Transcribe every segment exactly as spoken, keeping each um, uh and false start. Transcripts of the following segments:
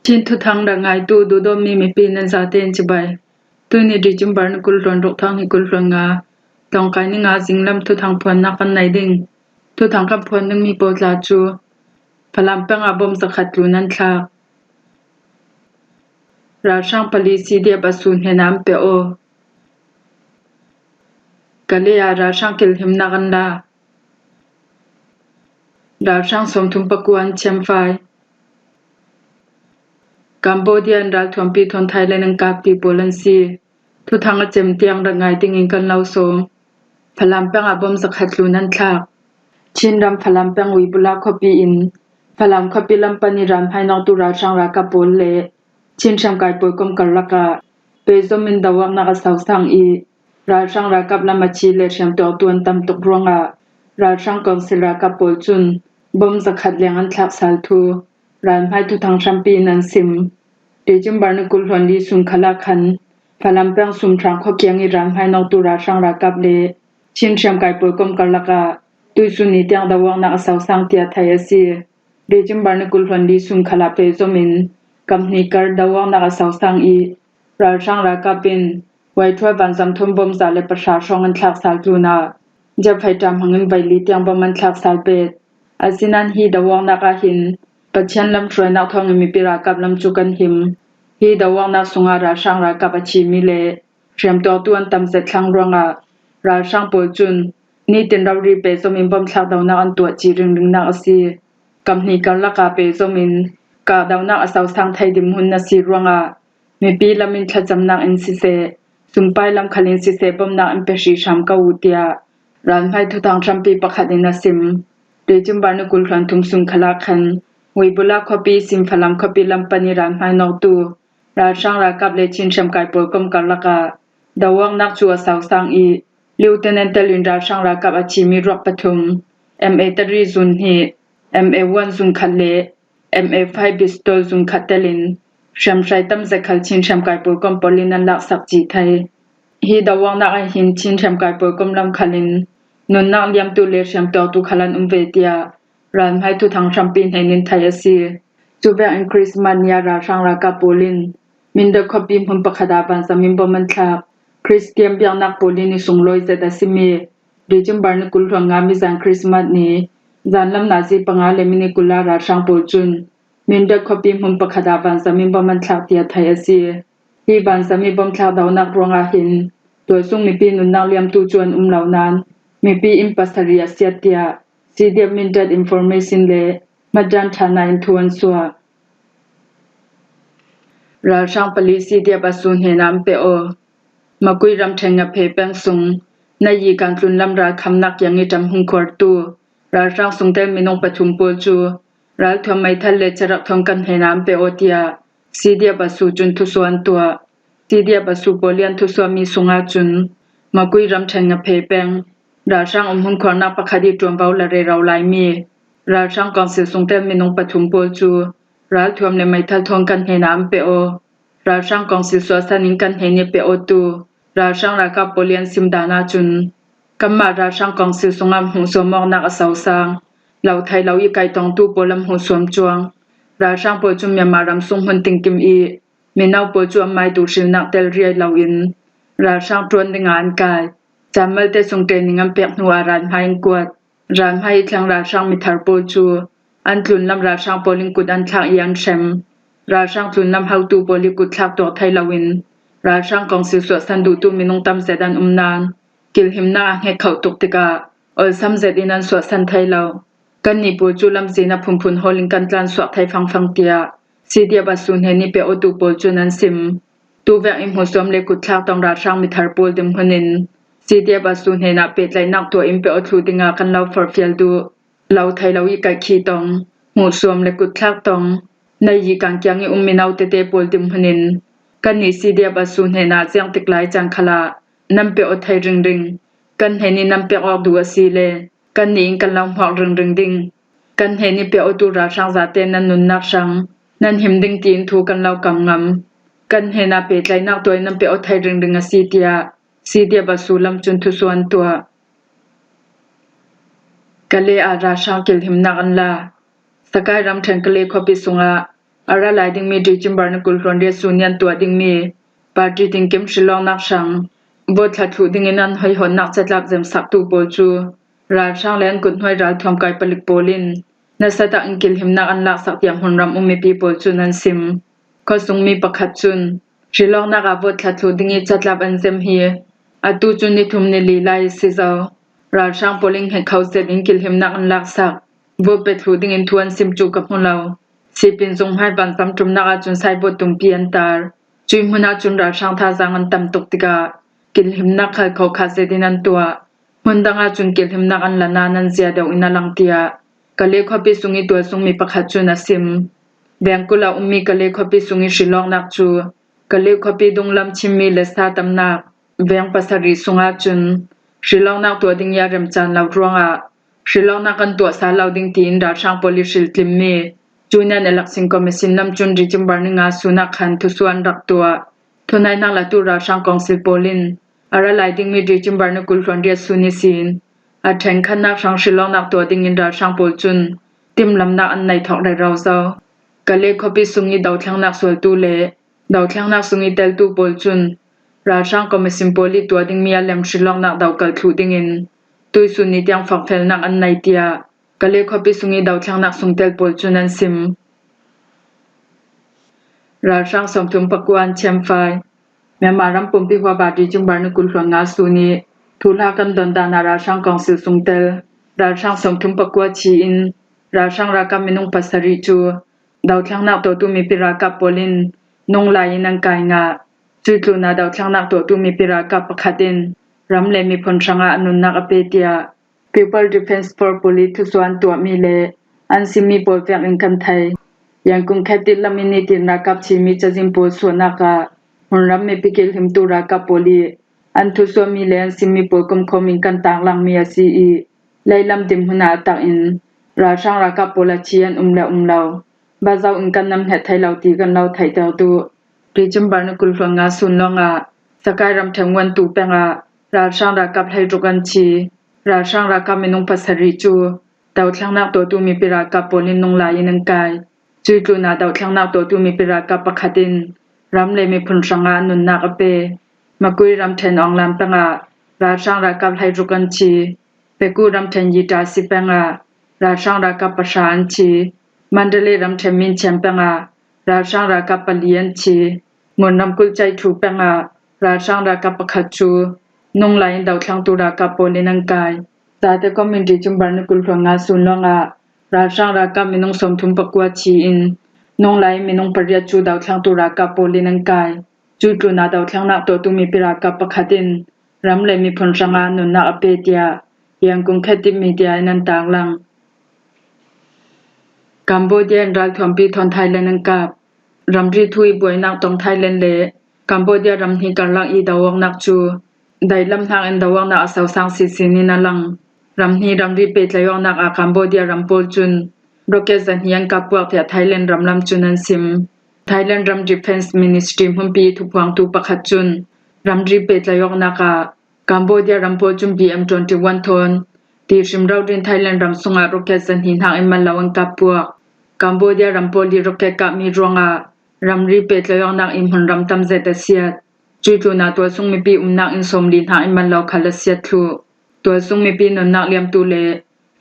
Chin thuthang rak ngaitu duhdawtmi mipi nan zaten cibai. Tuni December ni kul hluan ruk, thang hnih kul hluan nga, tlawngkai ni nga zinglam thuthang phuannak kan nei ding. Thuthang kan phuan dingmi pawl tla cu Falam peng ah bom zakhat tlun an thlak. Ralhrang pali C D F a su hnenah an pe aw. Kalay ah ralhrang kilhimnak an la. Ralhrang sawmthum pakua an thiamfai. Cambodia in ralthuampi thawn Thailand an kap ti pawl an si. Thuthang a cem tiang rak ngai dingin kan lo sawm. Falam peng ah bom zakhat tlun an thlak. Chinram Falam peng Uibula khuapi in Falam khuapi lam pan i ralhmai nawktu ralhrang ralkap pawl le Chin hriamkai pawl kom karlak ah pehzom in doawknak a sosang i ralhrang ralkap lam a thi le hriamtuartu an tam tuk ruangah ralhrang kawngsil ralkap pawl cun bom zakhat leng an thlak sal thu ralhmai thuthang hrampi in an sim. December ni kul hluan li sun khal ah khan Falam peng Sumthrang khua kiang i ralhmai nawktu ralhrang ralkap le Chin hriamkai pawl kom karlak ah tuihsun ni tiang doawknak a sosang tiah theih a si. December ni kul hluan li sun khal ah pehzom in kamhni kar doawknak a sosang i ralhrang ralkap in Waithua vanzam thawn bom za le pahra hrawng an thlak sal tlun ah Jeffhai ṭam hmangin vaili tiang bom an thlak sal pet. Asinain hi doawknak ah hin Pathian lam hruainak thawngin mipi ralkap lam cu kan him. Hi doawknak sungah ralhrang ralkap a thimi le hriamtuartu an tam zet thlang ruangah ralhrang pawl cun nitin rori pehzom in bom thlak doawknak an tuah cih ringringnak a si. Kamhni karlak ah pehzom in kahdoawknak a sosang thei dinhmun a si ruangah mipi lam in thlacamnak in siseh, sumpai lam khal in siseh bomnak in pe hrih hram ko uh tiah ralhmai thuthang hrampi pakhat in a sim. December ni kul hluan thum sun khal ah khan Uibula khuapi sim Falam khuapi lam pan i ralhmai nawktu ralhrang ralkap le Chin hriamkai pawl kom karlak ah doawknak cu a sosang i Lieutenant tel in ralhrang ralkap a thimi ruak pathum, M A tari zun hnih, M A one zun khat le M A five pistol zun khat tel in hriamhrai tam zet khal Chin hriamkai pawl kom pawl in an laksak cih thei. Hi doawknak ah hin Chin hriamkai pawl kom lam khal in nunnak liamtu le hriamtuartu khal an um ve tiah ralhmai thuthang hrampi hnen in theih a si. Cuvek in Christmas ni ah ralhrang ralkap pawl in Mindat khuapi hmun pakhat ah vanzam in bom an thlak. Christian biaknak pawl in i sunglawi zet a simi December ni kul hluan nga mizan Christmas ni zanlam nazi panga le minit kul ah ralhrang pawl cun Mindat khuapi hmun pakhat ah vanzam in bom an thlak tiah theih a si. Hi vanzam i bom thlak doawknak ruangah hin tualsung mipi nunnak liamtu cu an um lo nain mipi inn pasarih a siat tiah C D F Mindat Information le Hmatdan Thana in thu an suah. Ralhrang pali C D F a su hnenah an pe aw. Makui ramṭhen Ngaphe peng sung Nayi kan tlunlam ralkhamnak kiang i ṭam hung khuartu ralhrang sungtel minung pathum pawl cu ralthuam meithal le carak thawn kan hnenah an pe aw tiah C D F a su cun thusuah an tuah. C D F a su pawl i an thusuahmi sungah cun Makui ramṭhen Ngaphe peng ralhrang um hung khuarnak pakhat i ṭuanvo la rero laimi ralhrang kawngsil sungtel minung pathum pawl cu ralthuam le meithal thawn kan hnenah an pe aw. Ralhrang kawngsil suahsan in kan hnen i pe awtu ralhrang ralkap pawl i an sim dan ahcun kanmah ralhrang kawngsil sungah hmuhsuam awknak a sosang lo thei lo i kaih tongtu pawl an hmuhsuam cuang. Ralhrang pawl cu Myanmar ram sung hmun tingkim i mino pawl cu an maitu hrilnak tel riai loin ralhrang ṭuan dingah an kai. Caan malte sung training an pek hnu ah ralhmai an kuat. Ralhmai i thleng ralhrang mithar pawl cu an tlunlam ralhrang pawl in kut an thlak i an hrem. Ralhrang tlunlam hotu pawl i kut thlak tuak thei loin ralhrang kawngsil suahsan duhtu minung tam zet an um nain kilhimnak a hngek khoh tuk tikah awlsam zet in an suahsan thei lo. Kannih pawl cu lamzin a phunphun hawl in kan tlansuak thei fangfang tiah C D F a su hnen i pe awtu pawl cun an sim. Tuvek in hmuhsuam le kutthlak tong ralhrang mithar pawl dinhmun in C D F a su hnenah pehtlaihnak tuah in pe aw thluh dingah kan lo forfial duh. Lo thei lo i kaihkhih tong, hmuhsuam le kutthlak tong, Nayi kan kiang i um mino tete pawl dinhmun in kannih C D F a su hnenah ziangtik lai caan khalah nan pe aw thei ringring. Kan hnen in nan pek awk duh a si le kannih in kan lo hmuak ringring ding. Kan hnen i pe awtu ralhrang zate nan nunnak hrang nan him ding tiin thu kan lo kam ngam. Kan hnenah pehtlaihnak tuah in nan pe aw thei ringring a si tiah C D F a su lam cun thusuah an tuah. Kale ah ralhrang kilhimnak an la. Sakai ramṭhen Kale khuapi sungah a ra lai dingmi December ni kul hluan riat sun ni an tuah dingmi party tinkim hrilawknak hrang vote thla thluh dingin an hoihonnak catlap zemsaktu pawl cu ralhrang le an kuthnuai ralthuam kai palik pawl in nasa takin kilhimnak an laksak tiah hmunram um mipi pawl cun an sim. Khuasungmi pakhat cun hrilawknak ah vote thla thluh ding i catlap an zem hi atu cu ni thum ni li lai si zo. Ralhrang pawl in hngekho zet in kilhimnak an laksak vote pe thluh dingin thu an sim cu ka hmu lo. Sipin zung hmai vanzam ṭumnak ahcun sai vote tumpi an tar. Cuih hmun ahcun ralhrang thazaang an tam tuk tikah kilhimnak khal khohkha zet in an tuah. Hmun dang ahcun kilhimnak an la nain an zia deuh in a lang tiah Kale khuapi sung i tualsungmi pakhat cun a sim. Vengkul a ummi Kale khuapi sung i hrilawknak cu Kale khuapi dunglam Chinmi le sa tamnak veng pasarih sung ahcun hrilawknak tuah ding i a rem caan lo ruangah hrilawknak kan tuah sal lo ding tiin ralhrang pawl i hriltlimmi Union Election Commission lam cun December ni nga sun ah khan thusuah an rak tuah. Thunaihnak latu ralhrang kawngsil pawl in a ra lai dingmi December ni kul hluan riat sun ihsin a ṭhenkhatnak hrang hrilawknak tuah dingin ralhrang pawl cun timlamnak an nei thawk rero zo. Kale khuapi sung i dothlennak sualtu le dothlennak sung i teltu pawl cun ralhrang commission pawl i tuah dingmi a lem hrilawknak dokalh thluh dingin tuihsun ni tiang fakfelnak an nei tiah Kale khuapi sung i dothlennak sungtel pawl cun an sim. Ralhrang sawmthum pakua an thiamfai. Myanmar ram pumpi huap ah December ni kul hluan nga sun i thuhla kan don dan ah ralhrang kawngsil sungtel ralhrang sawmthum pakua thi in ralhrang ralkap minung pasarih cu dothlennak tuahtu mipi ralkap pawl in nung lai in an kai ngah. Cuih tlunah dothlennak tuahtu mipi ralkap pakhat in ram le miphun hrangah a nunnak a pe tiah People Defence Force pawl i thusuah an tuahmi le an simmi pawl vekin kan thei. Yangon khetit lam in nitin ralkap thimi cazin pawl suahnak ah hmunram mipi kilhimtu ralkap pawl i an thusuahmi le an simmi pawl kumkhawm in kan taklangmi a si i leilam dinhmun ah a tak in ralhrang ralkap pawl a thi an um le um lo. Bazo in kan nam hnget thei lo ti kan lo theihter duh. December ni kul hluan nga sun lawngah Sakai ramṭhen Wantu peng ah ralhrang ralkap hleiruk an thi. Ralhrang ralkap minung pasarih cu dothlennak tuahtu mipi ralkap pawl in nung lai in an kai. Cuih tlunah dothlennak tuahtu mipi ralkap pakhat in ram le miphun hrangah a nunnak a pe. Makui ramṭhen Aunglan peng ah ralhrang ralkap hleiruk an thi. Peku ramṭhen Yitasi peng ah ralhrang ralkap pahra an thi. Mandalay ramṭhen Minchian peng ah ralhrang ralkap pali an thi. Ngun ramkulh Caithu peng ah ralhrang ralkap pakhat cu nung lai in dothlentu ralkap pawl in an kai. Zate kom in December ni kul hluan nga sun lawngah ralhrang ralkap minung sawmthum pakua thi in nung lai in minung pariat cu dothlentu ralkap pawl in an kai. Cuih tlunah dothlennak tuahtu mipi ralkap pakhat in ram le miphun hrangah nunnak a pe tiah Yangon khetit media in an taklang. Cambodia in ralthuampi thawn Thailand an kap. Ramri thu i buainak tong Thailand le Cambodia ram hnih karlak i doawknak cu daihlam hnakin doawknak a sosang sisin in a lang. Ram hnih ramri pehtlaih awknak ah Cambodia ram pawl cun rocket zahnih an kap puak tiah Thailand ram lam cun an sim. Thailand ram Defence Ministry hmunpi i thuphuangtu pakhat cun ramri pehtlaih awknak ah Cambodia ram pawl cun B M twenty-one thawn ti hrim rori in Thailand ram sungah rocket zahnih hnakin mal lo an kap puak. Cambodia ram pawl i rocket kahmi ruangah ramri pehtlaih awknak i hmunram tam zet a siat. Cuih tlunah tualsung mipi umnak inn sawmli hnakin mal lo khal a siat thluh. Tualsung mipi nunnak liamtu le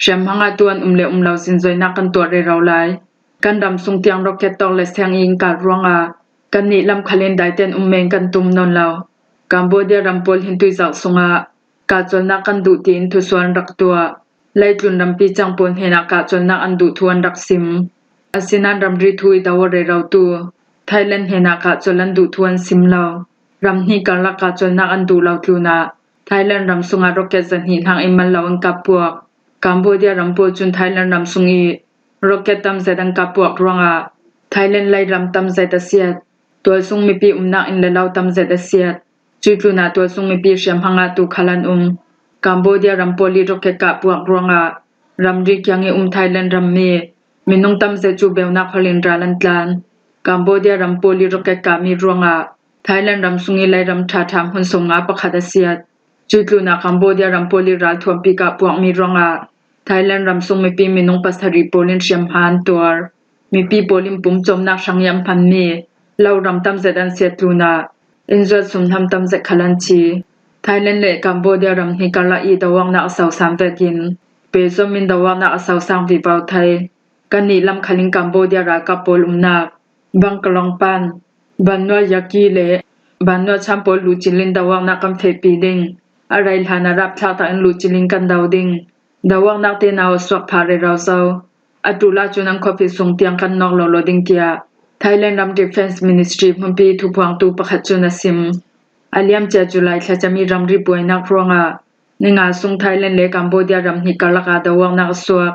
hriamhma ngahtu an um le um lo zinzoinak kan tuah rero lai. Kan ram sung tiang rocket tawk le seng i in kal ruangah kannih lam khal in daiten um men kan tum nawn lo. Cambodia ram pawl hin tuizarh sungah kahcolnak kan duh tiin thusuah an rak tuah. Leitlun rampi cang pawl hnenah kahcolnak an duh thu an rak sim. Asinain ramri thu i do aw rerotu Thailand hnenah kahcol an duh thu an sim lo. Ram hnih karlak kahcolnak an duh lo tlunah Thailand ram sungah rocket zahnih hnakin mal lo an kap puak. Cambodia ram pawl cun Thailand ram sung i rocket tam zet an kap puak ruangah Thailand leiram tam zet a siat. Tualsung mipi umnak inn le lo tam zet a siat. Cuih tlunah tualsung mipi hriamhma ngahtu khal an um. Cambodia ram pawl i rocket kah puak ruangah ramri kiang i um Thailand rammi minung tam zet cu beunak holh in ral an tlan. Cambodia ram pawl i rocket kahmi ruangah Thailand ram sung i leiram ṭhaṭha hmun sawmnga pakhat a siat. Cuih tlunah Cambodia ram pawl i ralthuampi kah puakmi ruangah Thailand ram sung mipi minung pasarih pawl in hriamhma an tuar. mipi pawl in pumcawmnak hrang i an hmanmi lo ram tam zet an siat tlunah innzuat sum hnam tam zet khal an thi. Thailand le Cambodia ram hnih karlak i doawknak a sosang vekin pehzom in doawknak a sosang vivo thei. Kannih lam khal in Cambodia ralkap pawl umnak Bangkalong pan Bannuayaki le Bannuachan pawl luhcil in doawknak kan fehpi ding. A rei hlan ah rapthlak takin luhcil in kan do ding. Doawknak te nau a suak phah rero zo. A tulai cun an khuapi sung tiang kan nawk lo lo ding, tiah Thailand ram Defence Ministry hmunpi thuphuangtu pakhat cun a sim. A liamcia July thla cami ramri buainak ruangah ninga sung Thailand le Cambodia ram hnih karlak ah doawknak a suak.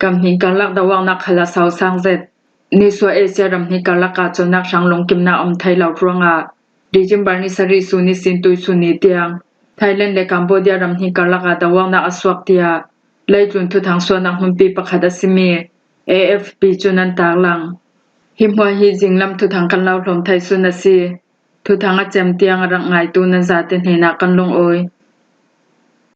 Ram hnih karlak doawknak khal a sosang zet. Nisuah Asia ram hnih karlak ah cawlnak hrang lungkimnak a um thei lo ruangah December ni sarih sun ihsin tuihsun ni tiang Thailand le Cambodia ram hnih karlak ah doawknak a suak, tiah leitlun thuthang suahnak hmunpi pakhat a simi A F P cun an taklang. Hi hmuah hi zinglam thuthang kan lo hlawm thei sun a si. Thuthang a cem tiang a rak ngaitu nan zate hnenah kan lungawi.